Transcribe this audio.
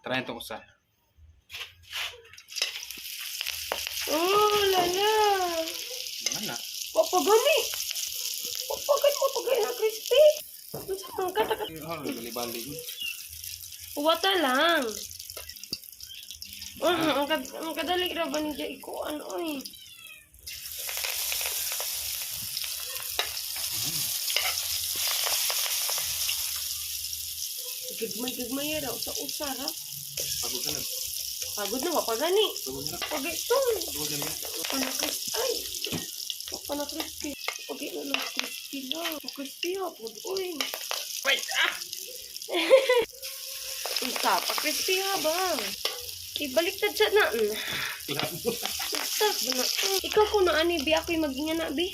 Try itong usa. Oh, lala. Wala. Papagani. Papagan mo pagay na crispy. Unsa man ka taka? Oh, bali-bali. Wata lang. Ah, ang kadali ra ba niya ikuan oy. Gagmay gagmay ra sa usa ra. Pagod na. Pagod na wapagani. Pagod na. Pagay to. Pagod na. Pana crispy. Ay. Pana crispy. Pagay na lang crispy lang. Crispy ha pod oy. Wait ah. Unsa pa crispy ha ba? Ibaliktad sa na. Basta ba na. Ikaw ko na ani bi ako'y maginga na bi.